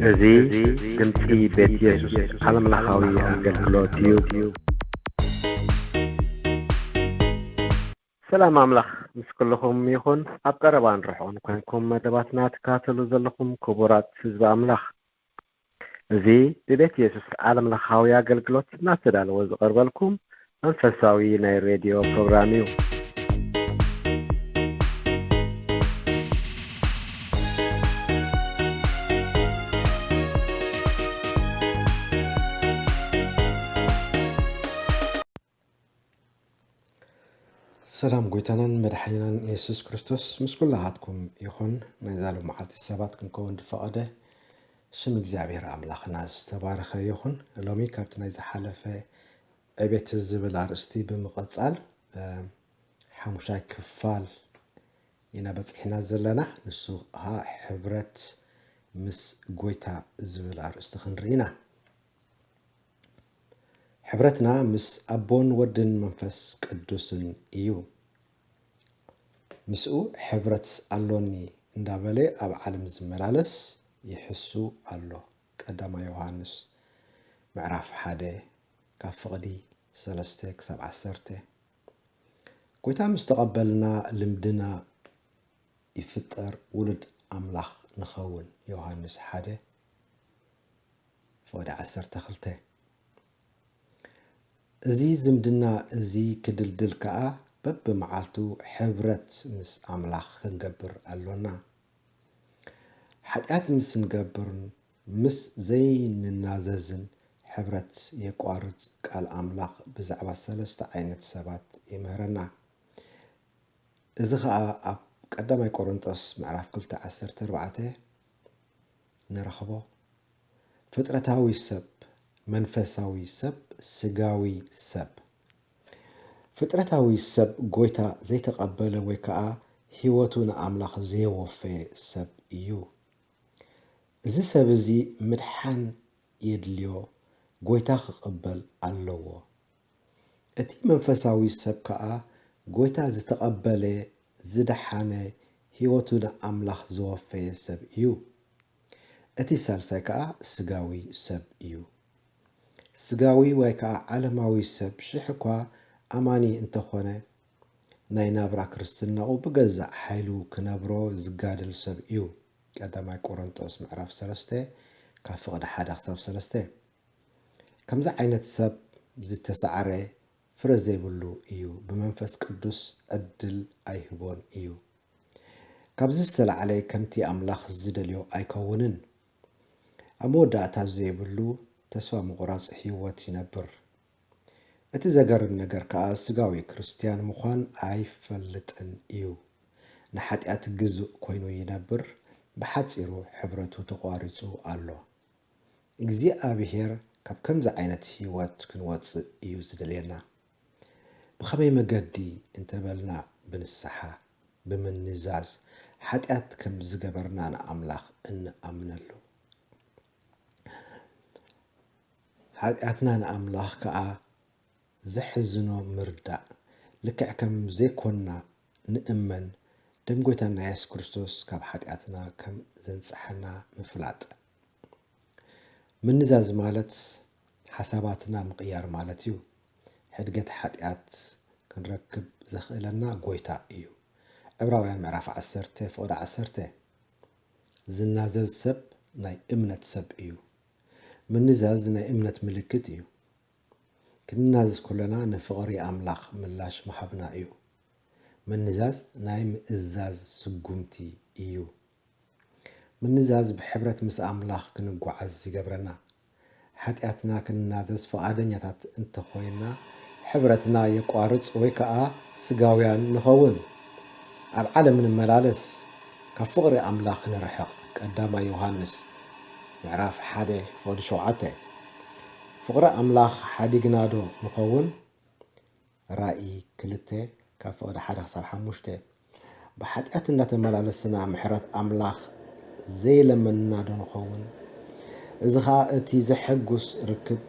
እዚ ድምጺ ቤት የሱስ ዓለምለኻዊ ኣገልግሎት እዩ። ሰላም ኣምላኽ ምስ ኩልኹም ይኹን። ኣብ ቀረባን ርሑቕን ኮይንኩም መደባትና ትከታተሉ ዘለኹም ክቡራት ህዝቢ ኣምላኽ፣ እዚ ብቤት የሱስ ዓለምለኻዊ ኣገልግሎት እናተዳለወ ዝቐርበልኩም መንፈሳዊ ናይ ሬድዮ ፕሮግራም እዩ። ሰላም ጎይታናን መድሓኒናን የሱስ ክርስቶስ ምስ ኩላኻትኩም ይኹን። ናይዛ ሎመዓልቲ ሰባት ክንከውን ዝፈቐደ ሽም እግዚኣብሔር ኣምላኽና ዝተባረኸ ይኹን። ሎሚ ካብቲ ናይ ዝሓለፈ ዕቤት ዝብል ኣርእስቲ ብምቕጻል፣ እ፣ ሓሙሻይ ክፋል ኢና በጺሕና ዘለና። ንሱ ኸኣ ሕብረት ምስ ጎይታ ዝብል ኣርእስቲ ክንርኢ ኢና። ሕብረትና ምስ ኣቦን ወድን መንፈስ ቅዱስን እዩ። ምስኡ ሕብረት ኣሎኒ እንዳበለ ኣብ ዓለም ዝመላለስ ይሕሱ ኣሎ። ቀዳማይ ዮሃንስ ምዕራፍ ሓደ ካብ ፍቕዲ ሰለስተ ክሳብ ዓሰርተ። ጎይታ ምስ ተቐበልና ልምድና ይፍጠር፣ ውሉድ ኣምላኽ ንኸውን። ዮሃንስ ሓደ ፍቕዲ ዓሰርተ ክልተ። እዚ ዝምድና እዚ ክድልድል ከኣ በብመዓልቱ ሕብረት ምስ ኣምላኽ ክንገብር ኣሎና። ሓጢኣት ምስ እንገብርን ምስ ዘይንናዘዝን ሕብረት የቋርጽ። ቃል ኣምላኽ ብዛዕባ ሰለስተ ዓይነት ሰባት ይምህረና። እዚ ኸኣ ኣብ ቀዳማይ ቆሮንጦስ ምዕራፍ ክልተ ዓሰርተ ኣርባዕተ ንረኽቦ። ፍጥረታዊ ሰብ፣ መንፈሳዊ ሰብ፣ ስጋዊ ሰብ። ፍጥረታዊ ሰብ ጎይታ ዘይተቐበለ ወይ ከኣ ህይወቱ ንኣምላኽ ዘየወፈየ ሰብ እዩ። እዚ ሰብ እዚ ምድሓን የድልዮ፣ ጎይታ ክቕበል ኣለዎ። እቲ መንፈሳዊ ሰብ ከኣ ጎይታ ዝተቐበለ፣ ዝደሓነ፣ ህይወቱ ንኣምላኽ ዘወፈየ ሰብ እዩ። እቲ ሳልሳይ ከኣ ስጋዊ ሰብ እዩ። ስጋዊ ወይ ከኣ ዓለማዊ ሰብ ሽሕ እኳ ኣማኒ እንተኾነ፣ ናይ ናብራ ክርስትናኡ ብገዛእ ሓይሉ ክነብሮ ዝጋደል ሰብ እዩ። ቀዳማይ ቆሮንጦስ ምዕራፍ ሰለስተ ካብ ፍቕዲ ሓደ ክሳብ ሰለስተ። ከምዚ ዓይነት ሰብ ዝተሳዕረ ፍረ ዘይብሉ እዩ፣ ብመንፈስ ቅዱስ ዕድል ኣይህቦን እዩ። ካብዚ ዝተላዕለ ከምቲ ኣምላኽ ዝደልዮ ኣይከውንን። ኣብ መወዳእታ ዘይብሉ ተስፋ ምቑራጽ ህይወት ይነብር። እቲ ዘገርም ነገር ከኣ ስጋዊ ክርስትያን ምዃን ኣይፈልጥን እዩ። ንሓጢኣት ግዙእ ኮይኑ ይነብር፣ ብሓጺሩ ሕብረቱ ተቋሪጹ ኣሎ። እግዚኣብሔር ካብ ከምዚ ዓይነት ህይወት ክንወጽእ እዩ ዝደልየና። ብኸመይ መገዲ እንተበልና፣ ብንስሓ፣ ብምንዛዝ፣ ሓጢኣት ከም ዝገበርና ንኣምላኽ እንኣምነሉ። ሓጢኣትና ንኣምላኽ ከኣ ዘሕዝኖ ምርዳእ፣ ልክዕ ከም ዘይኮንና ንእመን፣ ደም ጎይታና የሱስ ክርስቶስ ካብ ሓጢኣትና ከም ዘንጽሐና ምፍላጥ። ምንዛዝ ማለት ሓሳባትና ምቕያር ማለት እዩ። ሕድገት ሓጢኣት ክንረክብ ዘኽእለና ጎይታ እዩ። ዕብራውያን ምዕራፍ ዓሰርተ ፍቕዲ ዓሰርተ። ዝናዘዝ ሰብ ናይ እምነት ሰብ እዩ። ምንዛዝ ናይ እምነት ምልክት እዩ። ክንናዘዝ ከለና ንፍቕሪ ኣምላኽ ምላሽ ምሃብና እዩ። ምንዛዝ ናይ ምእዛዝ ስጉምቲ እዩ። ምንዛዝ ብሕብረት ምስ ኣምላኽ ክንጓዓዝ ይገብረና። ሓጢኣትና ክንናዘዝ ፍቓደኛታት እንተኾይንና፣ ሕብረትና የቋርጽ ወይ ከኣ ስጋውያን ንኸውን። ኣብ ዓለም ንመላለስ፣ ካብ ፍቕሪ ኣምላኽ ንርሕቕ። ቀዳማይ ዮሃንስ ምዕራፍ ሓደ ፍቕዲ ሸውዓተ። ፍቕሪ ኣምላኽ ሓዲግናዶ ንኸውን? ራእይ ክልተ ካብ ፍቕዲ ሓደ ክሳብ ሓሙሽተ። ብሓጢኣት እናተመላለስና ምሕረት ኣምላኽ ዘይለመንና ዶ ንኸውን? እዚ ኸኣ እቲ ዘሐጉስ ርክብ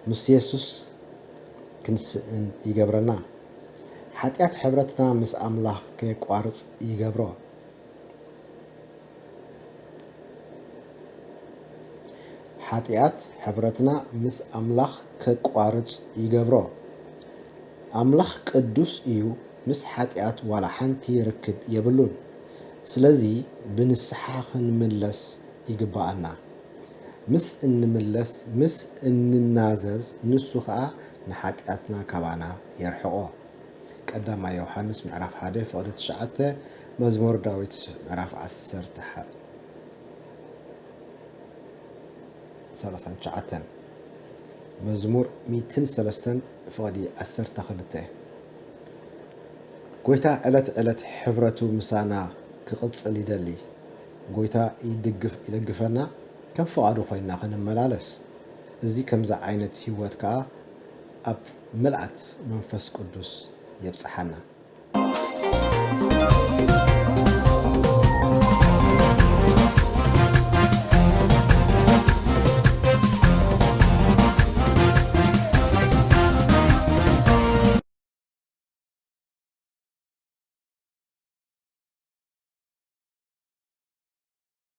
ምስ የሱስ ክንስእን ይገብረና። ሓጢኣት ሕብረትና ምስ ኣምላኽ ከየቋርጽ ይገብሮ። ሓጢኣት ሕብረትና ምስ ኣምላኽ ከቋርጽ ይገብሮ። ኣምላኽ ቅዱስ እዩ፣ ምስ ሓጢኣት ዋላ ሓንቲ ርክብ የብሉን። ስለዚ ብንስሓ ክንምለስ ይግብኣና። ምስ እንምለስ፣ ምስ እንናዘዝ፣ ንሱ ኸኣ ንሓጢኣትና ካባና የርሕቖ። ቀዳማይ ዮሃንስ ምዕራፍ ሓደ ፍቕዲ ትሽዓተ፣ መዝሙር ዳዊት ምዕራፍ ዓሰርተ ሓደ። ሰላሳን ትሽዓተን። መዝሙር ሚእትን ሰለስተን ፍቕዲ ዓሰርተ ክልተ። ጎይታ ዕለት ዕለት ሕብረቱ ምሳና ክቕጽል ይደሊ። ጎይታ ይድግፍ-፣ ይደግፈና፣ ከም ፍቓዱ ኮይና ክንመላለስ። እዚ ከምዚ ዓይነት ህይወት ከኣ ኣብ ምልኣት መንፈስ ቅዱስ የብጽሓና።